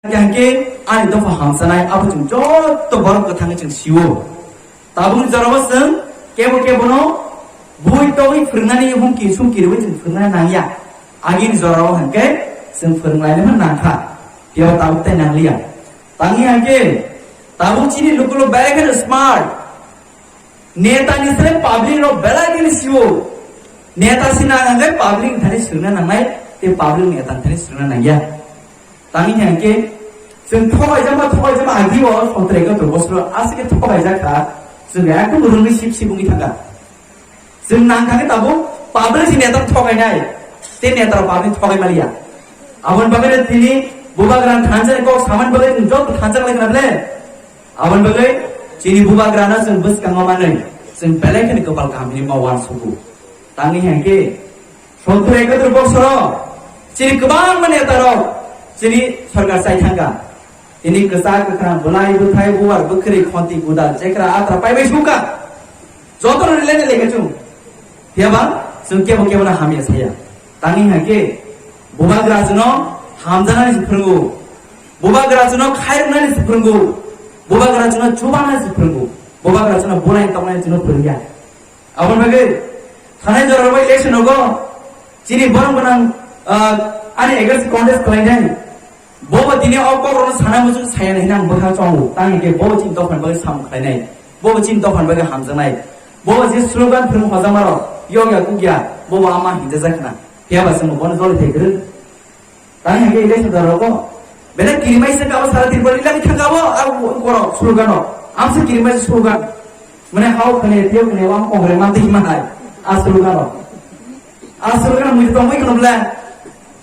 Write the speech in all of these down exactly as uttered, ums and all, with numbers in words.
Hingke ani dopha hamsanai abo chwng joto borok kwthangwi chwng sio. Tabukni jorao chwng kebo kebono bui togwi phwrwngnani humki sumki rwui chwng phwrwngna nangya. Agini jorao hingke chwng phwrwnglainai nangkha. Phiya tabuk tai nangliya. Tangwi hingke tabuk chini lukulo belai kheno smart. Neta ni sre public rok belai kheno sio. Neta sina hingke public thani swrwngna nangnai, te public neta thani swrwngna nangya. Tangwi hingke chwng thogaijama, thogaijama agi o sotro ekattor bosor aswk thogaijak kha, chwng ekdom rwngwi sip sip wngwi thangkha. Chwng nangkha khe tabuk public si neta thogainai, te neta rok public thogai maliya. Aboni bagwi tini bubagra thansa kok samani bagwi chwng joto thansa lai khna ble. Aboni bagwi chini bubagrano chwng bwskango manwi chwng belai kheno kwpal kaham hinwi ma uansugo. Tangwi hingke sotro ekattor bosoro chini kwbangma netarok chini sorkar chai thangkha. Tini kwchak kwkhrang, bwlai bwthai, buar bwkhwrwi, khonti gudal, jekra atra paibai sukha. Jotono rwlainai lekha chwng. Phiyaba chwng kebo kebono hamya saya. Tangwi hingke bubagra chwngno hamjaknani se phwrwngo. Bubagra chwngno khairoknani se phwrwngo. Bubagra chwngno chubanani se phwrwngo. Bubagra chwngno bulai tongnani chwngno phwrwngya. Aboni bagwi thanai jorao election nogo chini borok gwnang, ah, ani against contest khlainai. Bobo tini o kokrokno sana muchung saya hinwi ang bwkha chongo. Tangwi khe bobo chini dophani bagwi samung khlainai. Bobo chini dophani bagwi hamjaknai. Bobo je slogan phwrwng hojama rok yokya kukya bobo ama hinjajak khna. Phiyaba chwng bono joli thai kwrwng. Tangwi hingke election da rogo. Belai kirimai se kabo sara Tripura ni lagi thangkabo, a borok slogan o. Amse kirimai se slogan. Mane hao khane, teo khane, wang kongre, mante hima hai. A slogan o. A slogan mui tongwi khano ble.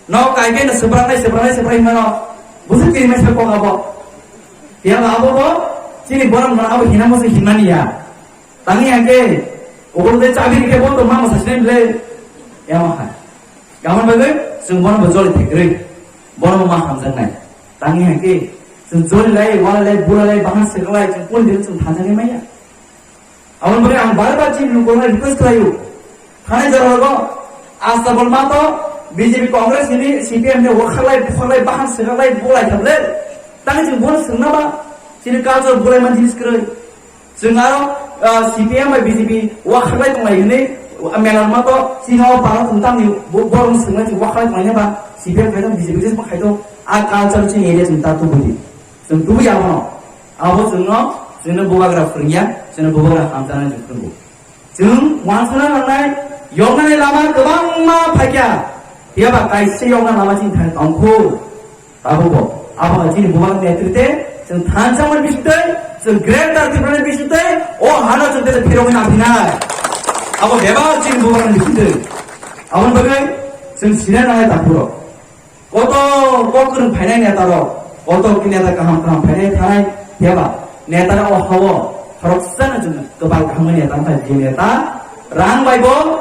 No kai ke no sebrang nai, sebrang nai, sebrang hima no. Busu kirimai se kok abo. Ya ba abo bo, chini borok no abo hina musu himani ya. Tangwi hingke, obo de chabi rikhe bo to mama sasine ble. Yama hai. Gamon bagwi, chwng bono bo joli thekgwi. Bono bo ma hamjaknai. Tangwi hingke, chwng joli lai, wala lai, bula lai, bahan sega lai, chwng pon din chwng thanjaknai maya. Aboni bagwi ang bar bar chini lukurokno request khlaio. Thanai jorao go, asta bol ma to, B J P Congress hini C P M ni wakhalai, bukhalai, bahan sega lai, bulai thablai. Tangwi chwng bono swngna ba, chini culture bulai man jinis kwrwi. Chwng aro, ah, C P M bai B J P wakhaklai tonglai hwnwi, ah, mela rwma to, chini o para tong tamni bo-, borok swngmani chwng wakhaklai tonglai ba, C P M khai tong, B J P khai tong, a culture chini area chwng ta tubudi. Chwng tubui abono. Abo chwngno, chwngno bubagra phwrwngya, chwngno bubagra hamjaknai chwng phwrwngo. Chwng uansukna nangnai, yoknani lama kwbangma phaikha. Phiyaba kaisa yokna lama chini thani tongkhu. Abo bo, abo chini bubagra netrite, chwng thansa man bisingtwi, chwng greater Tripura ni bisingtwi, o hano chwng tei phirogwi naphinai. Abo bebak chini bubagra ni bisingtwi. Aboni bagwi chwng sina nangnai takhurok. Koto kok kwrwng phainai neta rok, koto ki neta kaham kaham phainai thanai, phiyaba neta rok o hao khoroksano chwng kwbal kaham neta wngkha, je neta rang bai bo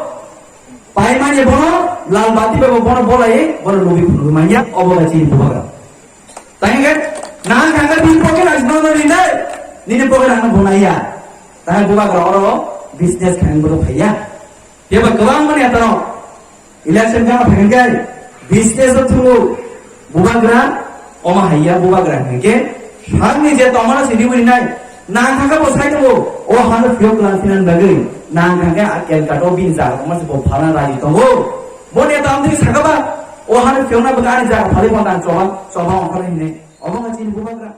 paimani bono lal bati bai bo bono bolai bono lobi phunugwi manya, obo bai chini bubagra. Tangkhe nang kangkhe bini pocket ang sino no rinai, nini pocket ang no bonaiya. Tangkhe bubagra oro business khainai bono phaiya. Phiya ba kwbangma neta rok election gana phaikhai business o thungo bubagra, omo haiya bubagra hinkhe sakni je tongmano sini uri nai nang kha bo sai tongo, o hano phiyok lang phinan bagwi nang kha a Calcutta o bini jaga tongma se bo phalna raji tongo. Bo neta amtwi saka ba o hano phiyokna bagwi ani jaga phalwi bo nang choba choba ongkhorna hinwi omo kha chini bubagra.